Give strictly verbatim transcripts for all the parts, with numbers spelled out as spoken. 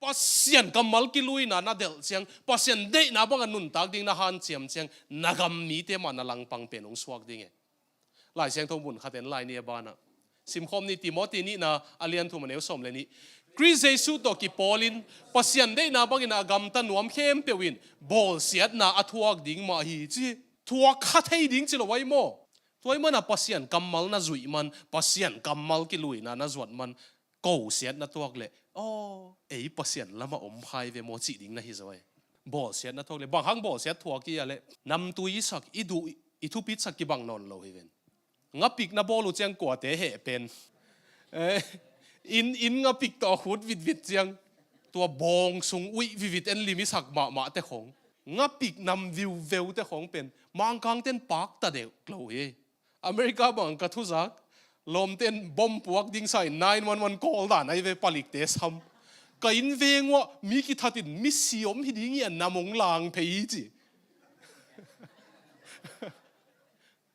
Pasian kammal kiluina na delh ciang, Pasian deihna bangin nuntak ding na hanciam ciang, na gam mite mah na langpang pen hong suak ding e. Lai Siangtho mun khat en lai ni a banah. Simkhawm ni Timoti nihna a lian thum a neu sawm le nih. Khrist Jesuh tawh kipawlin Pasian deihna bangin a gamta nuam khempeuh in bawlsiatna a thuak ding mah hi ci. Thuak kha thei ding ci lo ai maw? Tua ahih manin Pasian kammal na zuih man, Pasian kammal kiluina na zuat man, kosiat na tuak leh, aw, ei Pasian lamah om hai ve maw cih ding na hi zaw e. Bawlsiat na tuak leh, bang hang bawlsiat thuak i a leh, namtui i sak, i duh, i thupitsak kibang nawn lo hi ven. Ngapik na bawl uh ciang kuate heh pen. Eh, inn, inn ngapik tawh a khut vitvit ciang, tua bawng sung uih vivit en lim i sak mahmahte khong, ngapik nam viuveute khong pen Mangkangten pakta deuh lo hi. America bang ka thuzak, lawmten bom puak ding sa-in nine one one call dan ahi ve, palikte sam. Ka inn veng uah mi kithatin misi om hi ding hi a, nam hong lang phei hi ci.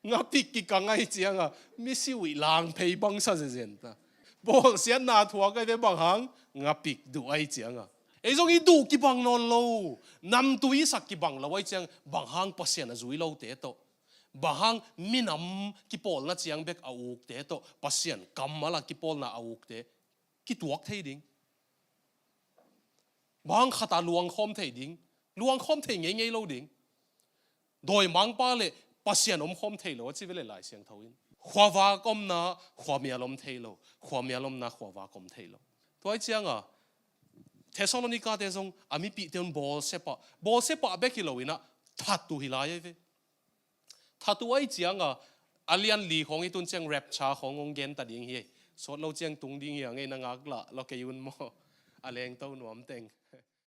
Ngapik kikang ahi cianga misi uh i lang phei bang sa zenzen ta. Bawlsiatna thuak ahi ve, bang hang? Ngapik duh ahi cianga. Ei zong i duh kibang nawn lo, namtui i sak kibang lo ahi ciang, bang hang Pasian a zui lote tawh, bang hang minam kipawlna ciang bek a ukte tawh, Pasian kammal a kipawlna a ukte kituak thei ding? Bang hang khata luangkhawm thei ding? Luangkhawm thei ngeingei lo ding. Dawimangpa le Pasian omkhawm thei lo a ci ve le Lai Siangtho in. Khuavak omna khuamial om thei lo, khuamial omna khuavak om thei lo. Tua ahi cianga Thessalonica-te zong a mipihte un bawlsia pah, bawlsia pah bek hi lo inah, that uh hi lai ahi ve. That uh ahi cianga a lian li khong i tun ciang rapture khong hong genta ding hi. Sawt lo ciang tung ding hi a, ngei na ngaklah lo kei un maw? A lengto nuam teng.